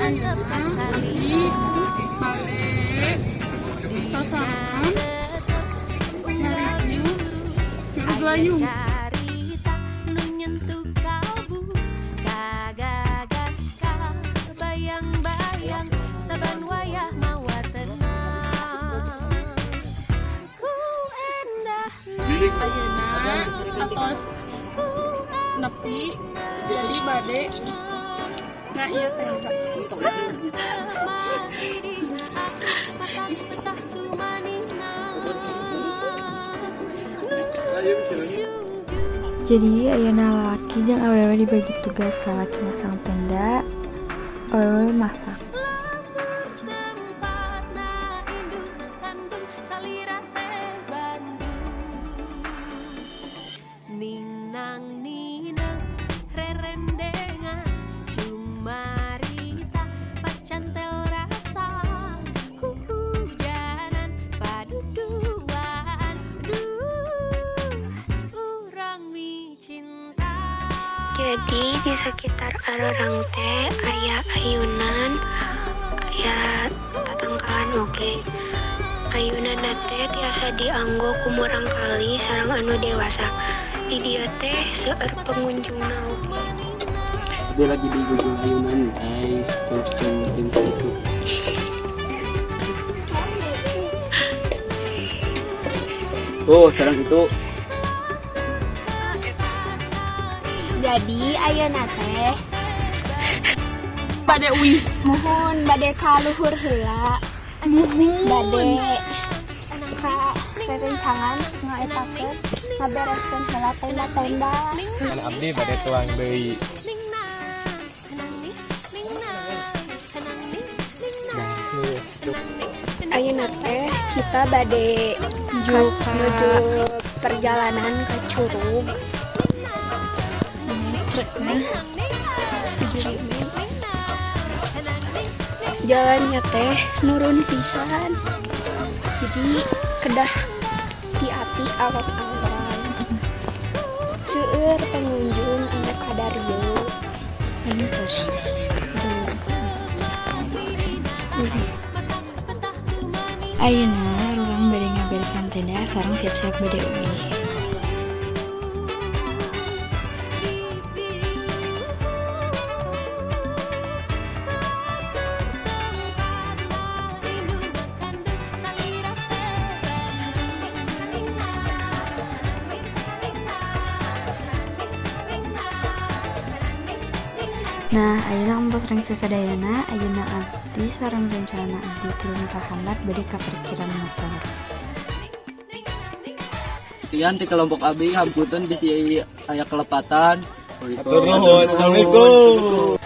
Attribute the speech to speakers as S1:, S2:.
S1: Ayeuna abdi bade sasarengan ngareview Curug Layung.
S2: Carita nu nyentuh kalbu, kagagas ka bayang-bayang saban wayah mawa tenang ku endahna.
S1: Ayeuna atos nepi, jadi bade nga ieu tenda.
S2: Mati dina ati matak betah tumanina.
S3: Jadi ayeuna lalaki jeung awewe dibagi tugas, lalaki masang tenda, awewe masak.
S2: Tempatna indung kandung salira teh Bandung. Ninang ninang rerendengan cumarita pacantel rasa huhujanan paduduaan, duh, urang micinta.
S4: Jadi di sekitar arurang teh aya ayunan, aya tatangkalan oge. Ayunan teh tiasa dianggo ku murangkalih sareng anu dewasa. Di dieu teh seueur pengunjungna oge.
S5: Dia lagi di Google ayunan, guys, terus yang itu. Oh, sekarang itu.
S6: Jadi ayeuna teh
S1: Bade uih.
S6: Muhun, bade ka luhur heula.
S1: Muhun.
S6: Bade ka rerencangan ngaetakeun, ngabereskeun heula tenda-tenda.
S7: Kan abdi bade tuang deui.
S6: Ayeuna teh kita bade nuju perjalanan ke curug. Truknya berdiri, jalannya teh nurun pisan, jadi kedah hati-hati awang-awang. Seueur pengunjung anu kadarieu.
S3: Ini terus. Ayeuna urang bade ngaberesan tenda sareng siap-siap bade uih. Nah, ayeuna entos rengse sadayana, ayeuna abdi sareng rencana abdi turun ka handap bade ka parkiran motor.
S5: Sekian ti kelompok abdi, hapunten bisi aya kelepatan.
S7: Hatur nuhun. Assalamualaikum.